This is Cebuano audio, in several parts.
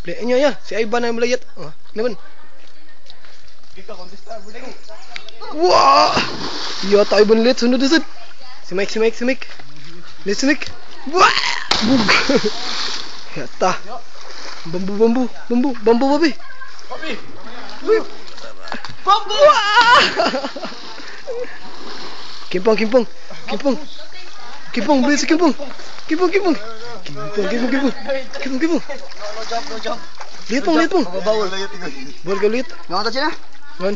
Play niya ya. Si Ivan na malayat. Oh, naman. Wah! Yata Ivan lit sunod sunod. Si Mike, si Mike, si Mike. Lit si Mike. Wah! Bug. Yata. Bambu, bambu, bambu, bambu, babi. Babi. Bambu! Wah! Kimpong, kimpong, kimpong. Kimpong, bilis si kimpong. Kimpong, kimpong. Kimpong, kimpong, kimpong. Kimpong, kimpong. No jump, no jump. Liit pong, liit pong. Bawal. Bawal ka liit. Nakata siya na? Ngon.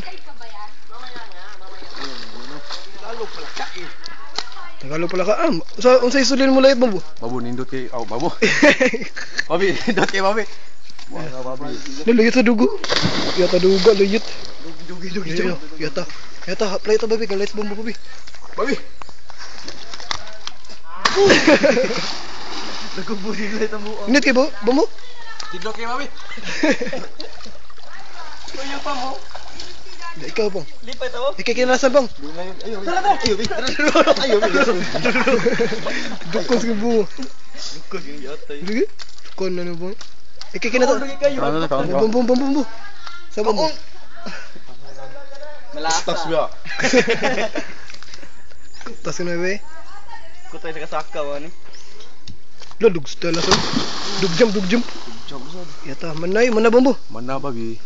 Tagalog pala ka eh. Tagalog pala ka. Ah, sa unsay sulin mo layot, bambu? Babo nindot kay oh babo. Babi nindot kay babi. Wala babi. Luyot sa dugo. Yata dugo luyot. Dugi dugi Yo, yata. Yata, play ito babi, galit bambu babi. Babi. Naguburi lang ang buong. Nindot kay bo, bambu? Nindot kay babi. Kuya pa mo. Di, ikaw pong. Lipay tawo. Ikay kinalasan pong. Ayo. Tara tara. Ayo. Ayo. Dukon sa bungo. Dukos yung yata. Sige. Dukon na bong. Ikay kinalasan. Tara, tara, tara. Bum bum bum bum bum. Sa bambu. Malasa. Tas biya. Tas na be. Kutay sa kasaka ba ni? Lo dug style sa. Dug jump, dug jump. Jump sa. Yata manay, mana bambu. Mana babi.